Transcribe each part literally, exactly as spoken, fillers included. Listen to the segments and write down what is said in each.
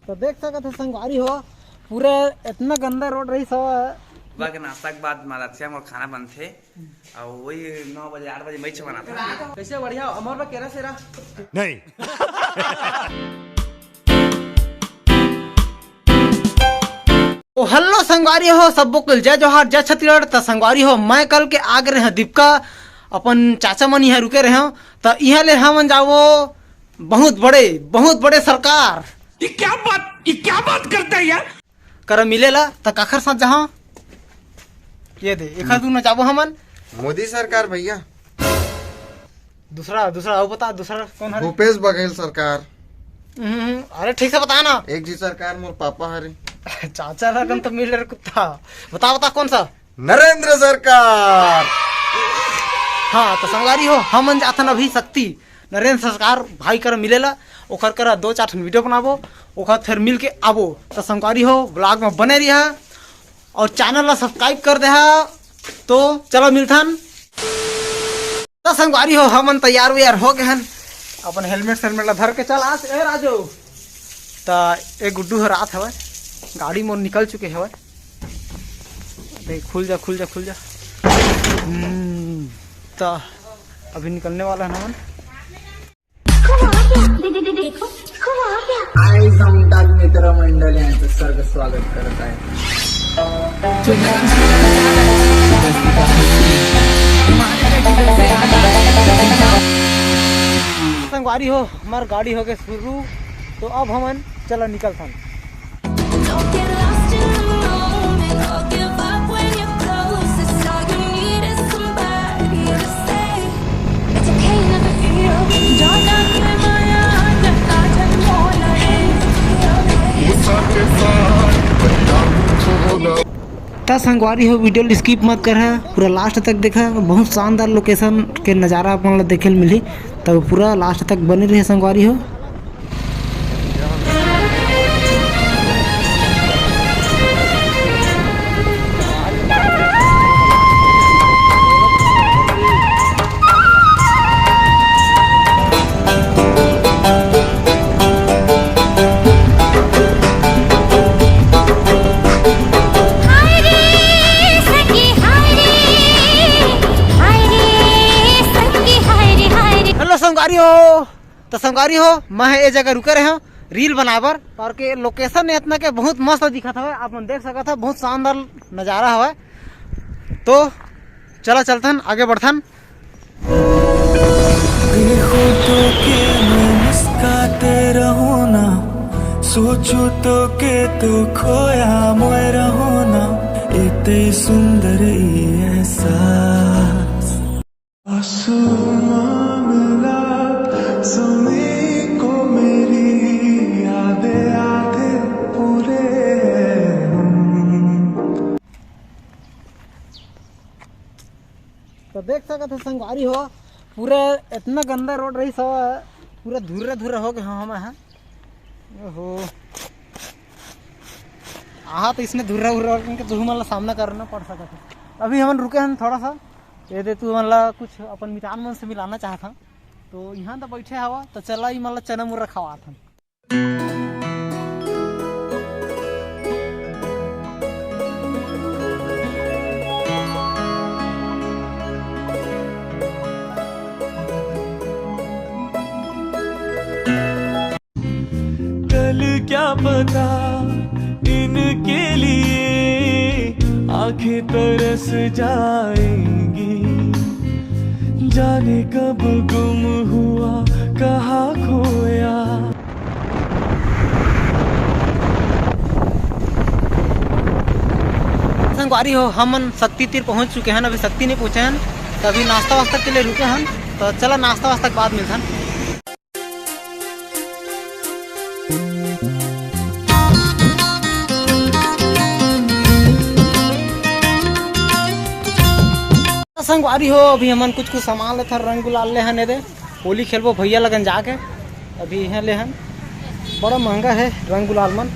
तो देख सकत हो संगवारी हो, पूरा इतना गंदा रोड रहिस हवय। सुबह के नाश्ता के बाद मालकसिया मोर खाना बनथे, अउ वही नौ बजे, आठ बजे मैच बनाथे। कैसे बढ़िया, अमर बा केरा सेरा? नहीं। तो हेलो संगवारी हो, सबो कुल जय जोहार, जय छत्तीसगढ़। त संगवारी हो, मैं कल के आ गे रहें दीपका, अपन चाचा मन इहाँ रुके रहें। त इहाँ ले हमन जाबो बहुत बड़े, बहुत बड़े सरकार ये क्या बात, ये क्या बात करता है यार? करा मिले ला। त काखर साथ जाहा? ये दे, एखर दूर न जाबो हमन। मोदी सरकार भैया। दूसरा, दूसरा, अउ बता, दूसरा कौन हरे? भूपेश बघेल सरकार। हम्म, अरे ठीक से बता ना। एक जी सरकार मोर पापा हरे। चाचा लगन तो मिले रे कुत्ता। बता, बता कौन सा? नरेंद्र सरकार। हाँ, तो संगवारी हो, हमन जाथन अभी शक्ति, नरेंद्र सरकार भाई करा मिले ला, ओखर करा दो चार ठन वीडियो बनाबो, ओखर फिर मिल के आबो। तो संगवारी हो, vlog में बने रहा अउ channel ला subscribe कर देहा। तो चलो मिलथन। त संगवारी हो, हमन तैयार वैयार हो गे हन, अपन helmet सेलमेट ला धर के चल आस। ए राजू, त ए गुड्डू हर आत हवय, गाड़ी मोर निकल चुके हवय। देख, खुल जा, खुल जा, खुल जा। हम्म, त अभी निकलने वाला है हमन। आमदार मित्र मंडळ यांचं सर्व स्वागत करत आहे. संगवारी हो, हमार गाड़ी हो गए शुरू, तो अब हमन चला निकलथन। Don't get lost in the moment or give up when you're close. It's all you need is somebody to say. त संगवारी हो, वीडियो ल skip मत करहा, पूरा last तक देखा। बहुत शानदार location के नज़ारा अपन ला देखे ल मिलही, त पूरा last तक बने रहे संगवारी हो। हेलो संगवारी हो, तो संगवारी हो, मैं ए जगह रुके रहे हूँ reel बनाए बर, और के location इतना के बहुत मस्त दिखत हवे, आप मन देख सकत हव, बहुत शानदार नज़ारा हवे। तो चला चलथन, आगे बढ़थन। देखो तो के मैं मुस्काते रहूं ना, सोचू तो के तो खोया मोय रहूं ना, इतने सुंदर ये एहसास। आसमां मिला जमीन को मेरी यादें आधे पूरे हम। तो देख सकत हो संगवारी हो, पूरा इतना गंदा रोड रहिस हवय, पूरा धुर्रा धुर्रा हो गए हवय। ओहो, आहा, तो इसने धुर्रा उर्रा के तुहू मन ला सामना करना पड़ सकत हे। अभी हमन रुके हन थोड़ा सा, ये दे तू मन ला कुछ अपन मितान मन से मिलाना चाहत हन, तो यहाँ तो बैठे हवा, तो चला ई मन ला चना मुर्रा खवात हन। कल क्या पता इनके लिए आंखें तरस जाएंगी, जाने कब गुम हुआ, कहाँ खोया। संगवारी हो, हमन शक्ति तीर पहुंच चुके हन, अभी शक्ति नहीं पहुंचे हन, तो अभी नाश्ता वास्ता के लिए रुके हन, तो चला नाश्ता वास्ता के बाद मिलथन। संगवारी हो, अभी हमन कुछ कुछ सामान लेथन, रंग गुलाल ले हन, एदे होली खेलबो भैया लगन जाके। अभी इहाँ ले हन, बड़ा महंगा है रंग गुलाल मन।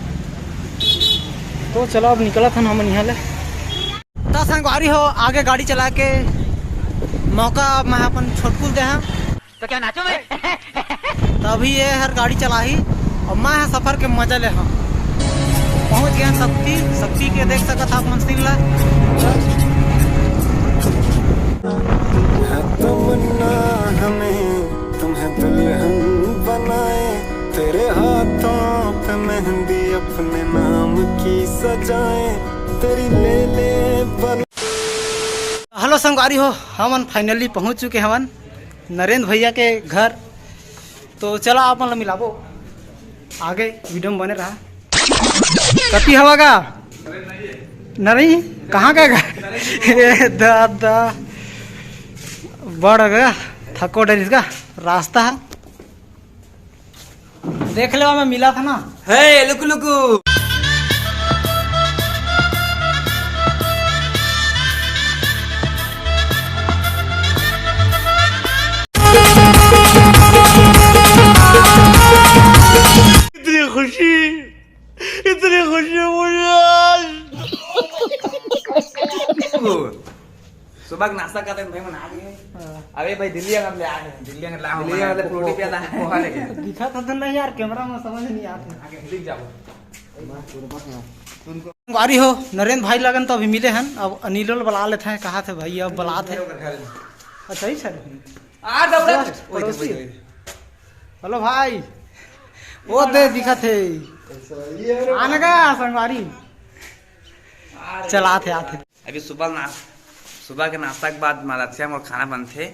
तो चलो अब निकलत हन हमन इहाँ ले। त संगवारी हो, आगे गाड़ी चला के मौका मैं अपन छोटकुल दे हन। तो क्या नाचो मैं? तभी ये हर गाड़ी चलाही और मैं ह सफर के मजा ले हन। पहुंच गए हैं सक्ती। सक्ती के देख सकत आप मन सीन ला। है तमन्ना हमें तुम्हें दुल्हन बनाए, तेरे हाथों पे मेहंदी अपने नाम की सजाए, तेरी ले ले बल। हेलो संगवारी हो, हमन फाइनली पहुंच चुके हवन नरेंद्र भैया के घर। तो चला आप मन ला मिलाबो, आगे वीडियो में बने रहा। कति हवा गा? नरेंद्र, कहाँ गए गा? ए दादा, बड़ गा, थको डरिस गा, रास्ता है। देख ले, मैं मिला था ना। हे लुकु लुकु। इतनी खुशी, इतनी खुशी मुझे आज। सुबह के नाश्ता करते हैं भाई, मन आ गए। हाँ। अबे भाई, दिल्ली अगर ले आ गए, दिल्ली अगर ला, दिल्ली अगर पोहा लेके। दिखा था तो नहीं यार, कैमरा में समझ नहीं आता। आगे दिख जाओ। गाड़ी हो, नरेंद्र भाई लगन तो अभी मिले हन, अब अनिल ल बुला लेते हैं। कहा थे भाई, अब बुलाते हैं। अच्छा ही सर। आ जाओ रे। दोस्त, पड़ोसी। हेलो भाई, वो दे दिखा थे। आने का संगवारी। चला थे, आते। अभी सुबह ना, सुबह के नाश्ता के बाद मलसिया में खाना बनथे,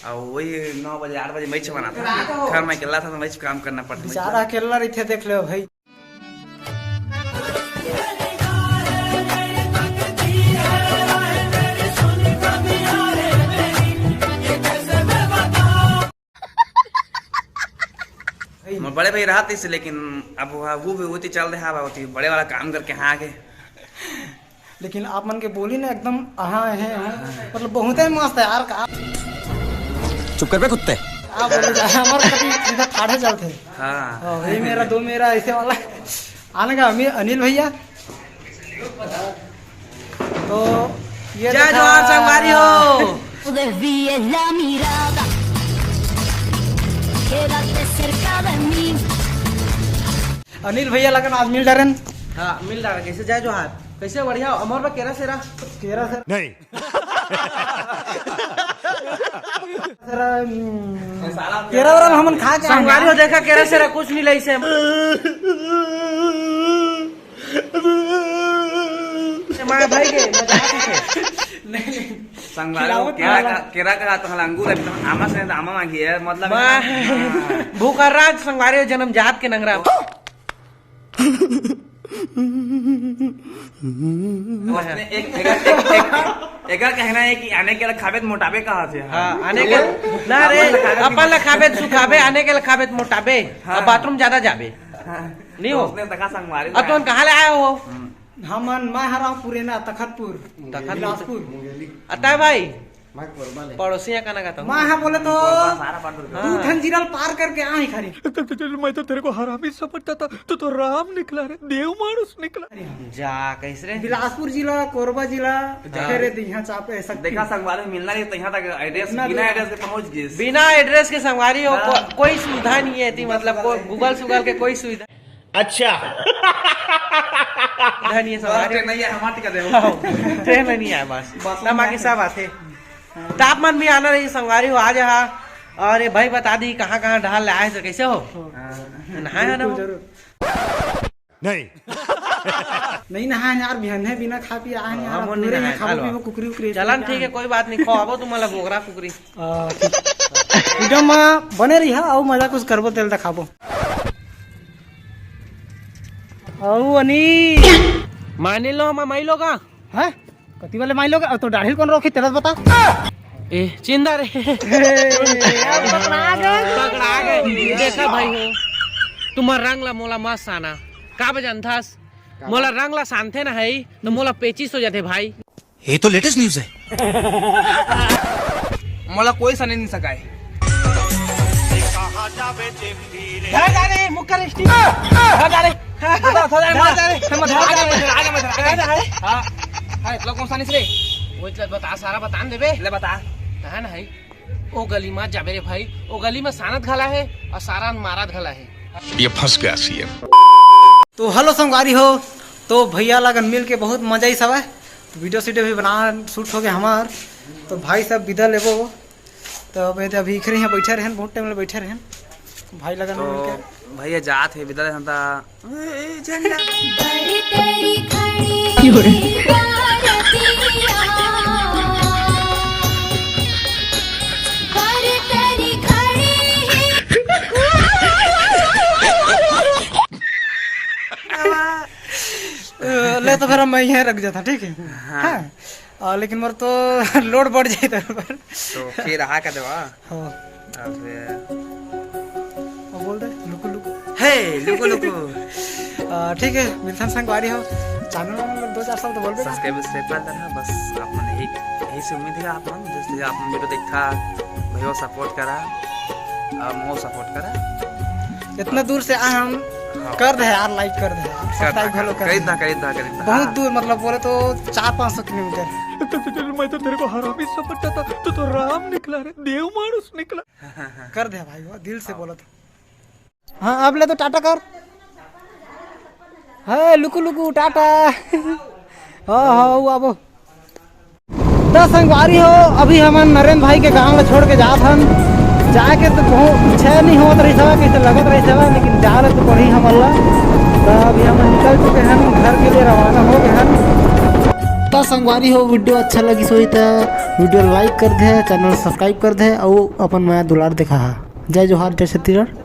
और वही नौ बजे, आठ बजे मैच बना था। घर में अकेला था तो मैच काम करना पड़ता। बेचारा अकेला रहिथे, देख ले भाई। मोर बड़े भाई रहत इस, लेकिन अब वो, वो भी उती चल रहा है, उती बड़े वाला काम करके हाँ आगे। लेकिन आप मन के बोली ना एकदम अहाँ है, हाँ। मतलब बहुत ही मस्त है यार। का चुप कर बे कुत्ते। आप बोले जा, हमारे कभी सीधा ठाढ़े चलते हैं। हाँ। हाँ, वही मेरा दो मेरा ऐसे वाला। आने का अमीर अनिल भैया। तो ये जय देखा जोहार संगवारी हो। Desvía la mirada, quédate cerca de mí. Anil भैया लगन आज मिल डरेन। हाँ, मिल डारा। कैसे जय जोहार? कैसे बढ़िया? अमर बा केरा सेरा? केरा सेरा? नहीं। केरा, हम्म, केरा वेरा हमन खा के संगवारी हो, देखा केरा सेरा कुछ नहीं लइसे। माय भाई के मजाक है। नहीं, नहीं। संगवारी हो, खिलावत केरा वाला। का, केरा का तो हला अंगूर है, तो आमा से तो आमा मांगी है, मतलब। वाह। भूखा राज संगवारी हो, जन्म जात के नंगरा। उसने एक, एक, एक, एक, एकर कहना है कि आने के लिए खाबे तो मोटाबे कहा थे। हाँ, आने के, ना रे, अपन ला खाबे तो सुखाबे, आने के लिए खाबे तो मोटाबे, हाँ। अब बाथरूम ज्यादा जाबे। हाँ। नहीं तो हो। उसने तका संगवारी अब तुम कहाँ ले आए हो? हम्म। हमन, मैं हरा पुरेना तखतपुर, तखतपुर। बिलासपुर। अतः भाई, मैं कोरबा ले। पड़ोसिया का ना कहता हूँ। मैं हाँ बोले तो कोरबा सारा पार दूर हाँ। दू ठन जिला पार करके आए खाली। मैं तो तेरे को हरामी समझता था, तू तो राम निकला रे, देव मानुष निकला। जा, कैसे रे? बिलासपुर जिला, कोरबा जिला, जा। फिर ये यहाँ चापे सकती। देखा संगवारी मिलना नहीं तो यहाँ तक एड्रेस, इतना बिना दूर। एड्रेस के पहुँच गए। बिना एड्रेस के संगवारी हो, हाँ। को-, कोई सुविधा नहीं है थी, मतलब को-, Google सुगल के कोई सुविधा। अच्छा। धनिया बस संगवारी। ट्रेन नहीं है, हमारे टिकट है वो। हाँ, ट्रेन नहीं है बस। बस तब में बाकी है। सब आते। तापमान भी आना रही संगवारी हो, आ जा। और ये भाई बता दी कहाँ कहाँ ढाल ले आए थे, कैसे हो? हाँ। नहाए हो ना बिल्कुल वो? जरूर। नहीं। नहीं नहाए यार, बिहान है बिना खा पी आए यार, हम नहीं पूरे में नहाए, खाबो चलो। पीबो, कुकरी उकरी चलन ऐसे ठीक है, क्या? कोई बात नहीं, खवाबो तुम्हारा बोगरा कुकरी। आ, ठीक। वीडियो में बने रही है, और मजा कुछ करबो, तेल दिखाबो। अउ अनी। माने लो, हम माई लोगा। हैं? कति वाले माई लोग? अब तो दाढ़ी कौन रोकी, तेरा बता। ए, चिंदा रे। ए, अब पकड़ा गए। पकड़ा गए। देखा भाई हो, तुम्हार रंग ला मोला मस्त आना। का बे जानथस? मोला रंग ला सानथे ना है, तो मोला पेचिस हो जाते भाई। ये तो लेटेस्ट न्यूज है। मोला कोई सने नहीं सकाए। घर जा रे, मुक्का रे, स्टील। घर जा रे। बता, बता, बता, बता, बता, बता, बता, बता, बता, बता। हाँ। हाँ, इतना कौन सा नहीं रे? वो इतना बता, सारा बता न देबे। ले बता। है ना, है? ओ गली में जाबे रे भाई, ओ गली में सानत घला है और सारा मारत घला है। ये फंस गया सीएम। तो हेलो संगवारी हो, तो भैया लगन मिल के बहुत मजा ही सब है। तो वीडियो सीडियो भी बना, शूट हो गया हमार। तो भाई सब विदा लेबो। तो अब ये अभी इखरे यहाँ बैठे रहन, बहुत टाइम ले बैठे रहन। भाई लगन तो मिल के भैया जात हे विदा लेथन ता। ए, ए, झंडा। बड़ी तेरी खड़ी भारतिया, बड़ी तेरी खड़ी। ले तो फिर मैं यहीं रुक जाता, ठीक है? हाँ। हाँ। आ, लेकिन मोर तो लोड बढ़ जाए तो पर। तो फिर रहा का देवा। हाँ। अब अब बोल दे, लुकु लुकु। हे, लुकु लुकु। आ, ठीक है, मिलथन संगवारी हो। चैनल में दो चार साल तो बोल दे। सब्सक्राइब, सब्सक्राइब कर देना, बस आप मन यही, यही से उम्मीद है आप मन, जैसे आप मन वीडियो देखा, भैया सपोर्ट करा, आप मोर सपोर्ट करा। इतना दूर से आए हम, हाँ। कर दे यार, लाइक कर दे यार, कर सब्सक्राइब दा, घलो कर कर दे। दा, कर दा, कर दा। बहुत हाँ। दूर, मतलब बोले तो चार पाँच सौ किलोमीटर। तो, तो, तो, मैं तो तेरे को हरामी समझता था, तू तो राम निकला रे, देव मानुष निकला। कर दे भाई, वो दिल से बोला था। हाँ, अब ले तो टाटा कर। है लुकु लुकु टाटा। हाँ, हाँ, वो आबो। तो संगवारी हो, अभी हमन नरेंद्र भाई के गांव ला छोड़ के जात हन। जाए के तो बहुत इच्छा नहीं होत रही सवा, कैसे लगत रही सवा, लेकिन जा ले तो पड़ी हमन ला। तो अभी हमन निकल चुके हैं घर के लिए, रवाना हो गए हैं। तो संगवारी हो, वीडियो अच्छा लगी सोई तो वीडियो लाइक कर दे, चैनल सब्सक्राइब कर दे और अपन मया दुलार दिखा। जय जोहार, जय छत्तीसगढ़।